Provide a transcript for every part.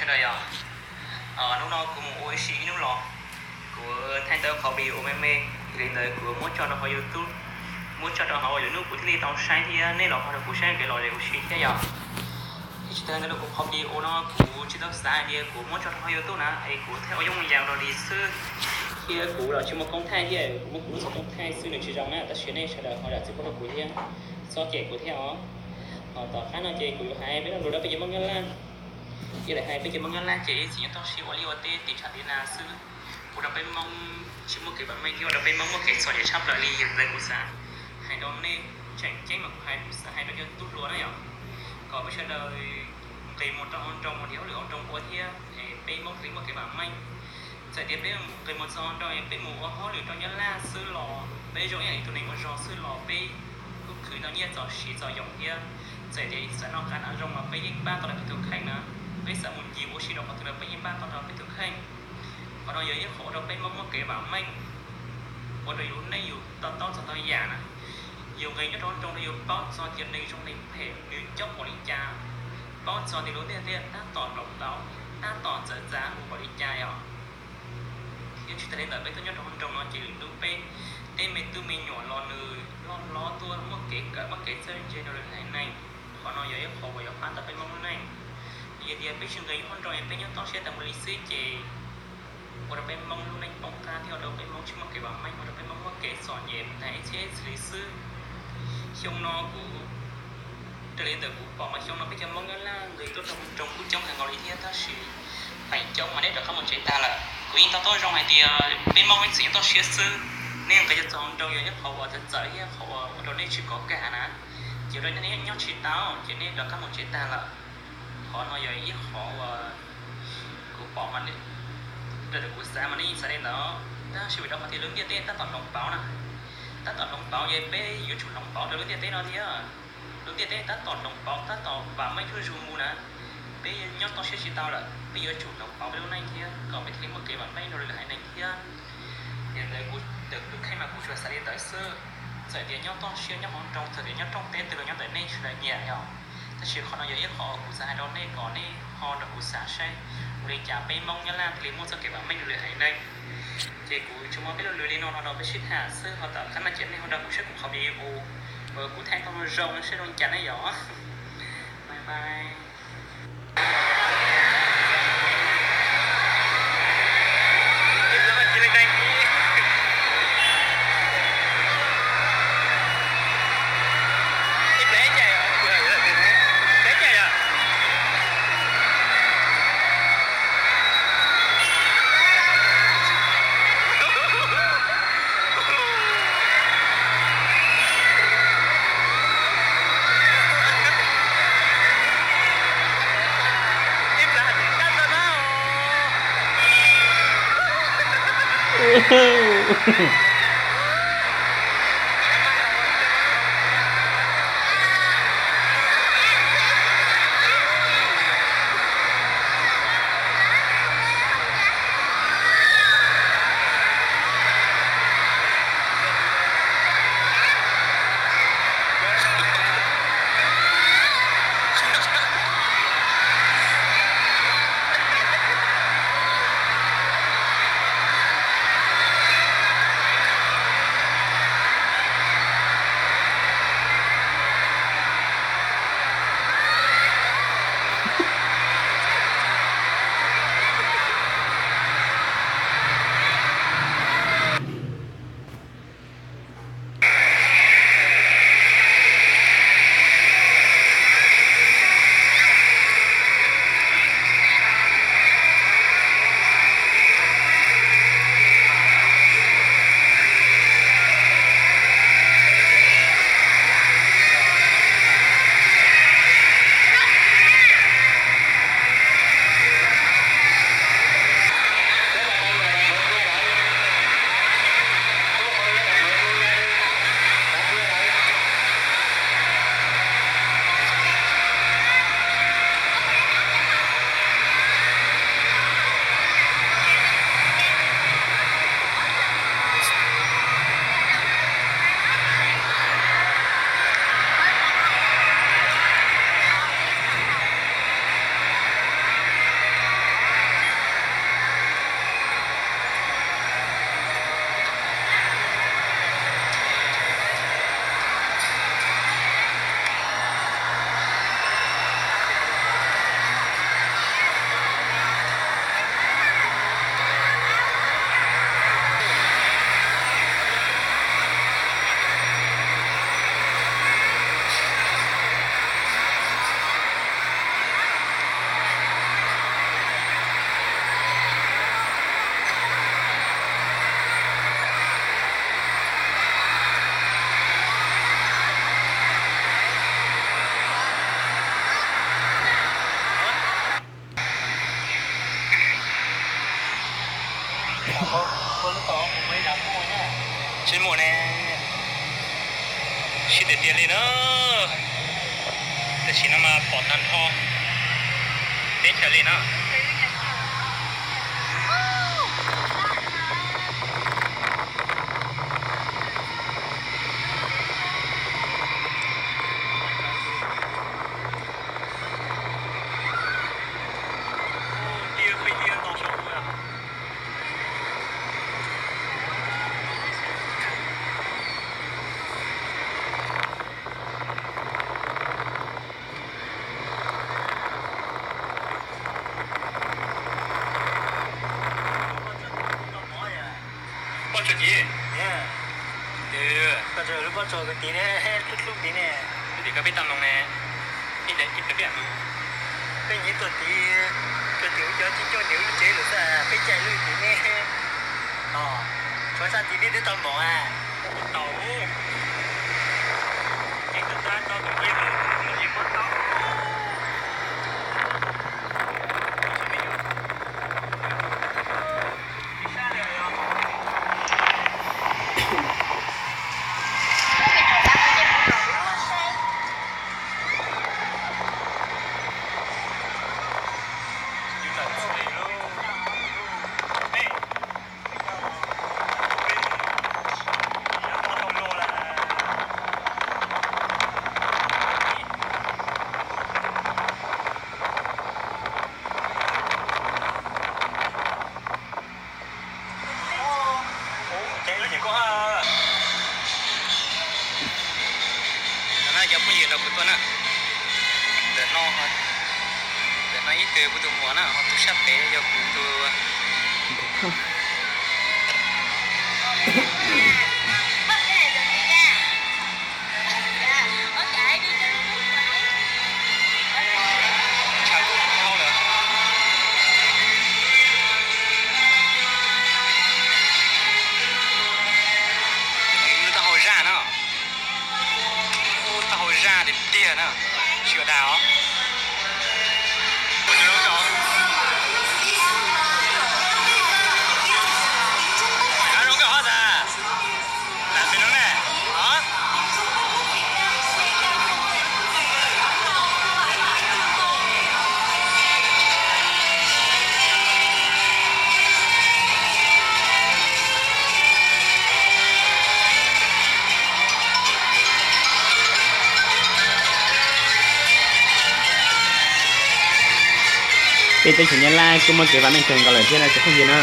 Sawv daws yog, hnub no kuv mus ua ib sim ib hnub los, kuv thaij tau qhov video me me, yog li ntawd kuv muab tso rau hauv YouTube, muab tso rau hauv YouTube kuv thiaj li tau saib thiab nej los ho rau kuv saib kev lom zem ua si thiab yog. Thiab tsis tas li ntawd rau kuv qhov video no kuv tsis tau xav hais tias kuv muab tso rau hauv YouTube na es kuv thaij ua yooj yim rau li xwb, thiab kuv los tsis muaj koob thaij thiab, kuv muab kuv lub xov tooj thaij xwb nws tsis zoo na, tab sis nej sawv daws ho zam txim pub rau kuv thiab, txhob cem kuv thiab os. Ho tom qab no ces kuv yuav hais peb lo lus rau peb cov Hmoob nyob Laj. Ib yam li hais peb cov Hmoob nyob Laj ces ib txwm nyob toj siab ua liaj ua teb tiv tshav tiv na xwb, ua rau peb Hmoob tsis muaj kev vam meej thiab ua rau peb Hmoob muaj kev txom nyem tshaj plaws li. Yog li ntawd kuv xav hais rau nej, tseem ceeb mas kuv hais, kuv xav hais rau cov tub hluas na yom, kom peb sawv daws nqis mus rau hauv nroog mus nrhiav hauj lwm hauv nroog ua thiab es peb Hmoob thiaj li muaj kev vam meej. Txawm tias peb nqis mus txog hauv nroog es peb mus ua hauj lwm rau nyob Laj xwb los peb zoo ib yam li tus neeg ua zog xwb los peb kuj khwv tau nyiaj txaus siv txaus yoos thiab. Txawm tias xav noj qab noj zoo los peb yeej npaj tau rau peb tus kheej na, peb xav mus ncig ua si rau qhov twg los peb yeej npaj tau rau peb tus kheej. Qhov no yog ib qho ua rau peb Hmoob muaj kev vam meej, ua rau yus lub neej yus to taub txog ntau yam na. Yus nqis nyob rau hauv nroog rau yus paub txog tias neeg zoo neeg phem nws coob npaum li cas, paub txog tias lub ntiaj teb tab tom nrov ntaus, tab tom txawv txav mus npaum li cas yom. Thiab tsis tas li ntawd peb tuaj nyob rau hauv nroog no ces lwm hnub peb tej me tub me nyuam los nws loj hlob tuaj muaj kev kawm muaj kev txawj ntse rau lwm haiv neeg. Qhov no yog ib qho uas yuav pab tau peb Hmoob lub neej. Yog tias peb tsis nqis nyob hauv nroog es peb nyob toj siab tas mus li xwb ces ua rau peb Hmoob lub neej poob qab thiab ua rau peb Hmoob tsis muaj kev vam meej, ua rau peb Hmoob muaj kev txom nyem mus tag ib txhis ib txhis li xwb. Xyoo no kuv, raws li ntawm kuv pom mas xyoo no peb cov Hmoob nyob Laj nqis tuaj rau hauv nroog kuj coob heev nkaus li thiab tab sis feem coob mas neb rov qab mus tsev tag lawm. Kuv yeej to taub zoo hais tias peb Hmoob ib txwm nyob toj siab xwb, nej nqis txog hauv nroog yog ib qho uas txawv txawv thiab qhov uas ua rau nej tsis kov kam na. Ces ua rau nej nyob tsis tau ces nej rov qab mus tsev tag lawm. Qhov no yog ib qho uas kuv pom mas, raws li kuv xav mas nej yeej xav li ntawd, tab sis vim rau qhov tias lub ntiaj teb tab tom hloov pauv na. Tab tom hloov pauv ces peb yuav tsum hloov pauv rau lub ntiaj teb no thiab. Lub ntiaj teb tab tom hloov pauv tab tom vam meej zuj zus mus na. Peb nyob toj siab tsis tau lawm peb yuav tsum hloov pauv peb lub neej thiab kom peb thiaj muaj kev vam meej rau lwm haiv neeg thiab. Yog li ntawd kuv, ntawm kuv tus kheej mas kuv tsuas xav li ntawd xwb. Txawm tias nyob toj siab nyob hauv nroog, txawm tias nyob rooj teb twg los nyob ntawm nej sawv daws nyiam yom, tab sis qhov no yog ib qho uas kuv xav hais rau nej kom nej ho rau kuv xav saib ua li cas peb Hmoob nyob Laj thiaj li muaj txoj kev vam meej rau lwm haiv neeg. Ces kuv tsuas muab peb lo lus li no no rau peb sib tham xwb, ho tom qab no ces nej ho rau kuv saib kuv qhov video uas kuv thaij tau zoo saib zoo cas ne yom. Bye bye. Tsis muaj ne, sib tiag tiag li na. Tam sim no mas pom tag nrho teb chaws li na. Pob tsuas tid. Koj lub pob tsuas kuv tid ne, hlub hlub tid ne. Tim koj peb tau noog ne, ib daim ib peb piam. Peb nyiv tuaj tid, tuaj tim ub cov coob coob tim ub lub tsev lawm xwb, peb caij lub tid ne. Tshuav sab tid peb twb tau npaum a. Tau. Ces koj tab tau tus nyiv mus, mus nyiv pob tau. Cov phooj ywg nrog kuv tuaj na, ntawm no, ntawm no ib tug kuv tus muam na, ho tus sab pem yog kuv tus Lub taub hau zaj no, taub hau zaj tiag tiag na, tsis ua dag os. Peb teb chaws Nyab Laj kuj muaj kev vam meej kawg nkaus lawm thiab cov phooj ywg na.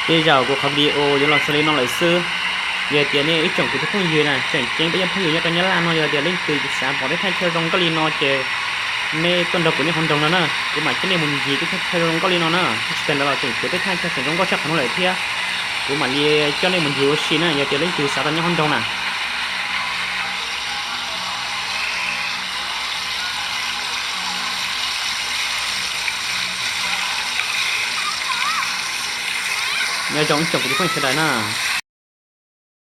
Tej zaum kuv qhov video yuav los xaus li no lawm xwb. Yog tias nej ib tsoom kwv tij phooj ywg na, tseem ceeb peb cov phooj ywg nyob rau Nyab Laj no, yog tias leej twg xav pom tej thaj chaw zoo nkauj li no ces nej tuaj nrog kuv nyob hauv nroog no na, kuv mam coj nej mus ncig tej thaj chaw zoo nkauj li no na. Tsis tas ntawd los tseem tshuav tej thaj chaw tseem zoo nkauj tshaj qhov no lawm thiab, kuv mam li coj nej mus ncig ua si na, yog tias leej twg xav tau nyob hauv nroog na. Nyob zoo ib tsoom kwv tij phooj ywg sawv daws na.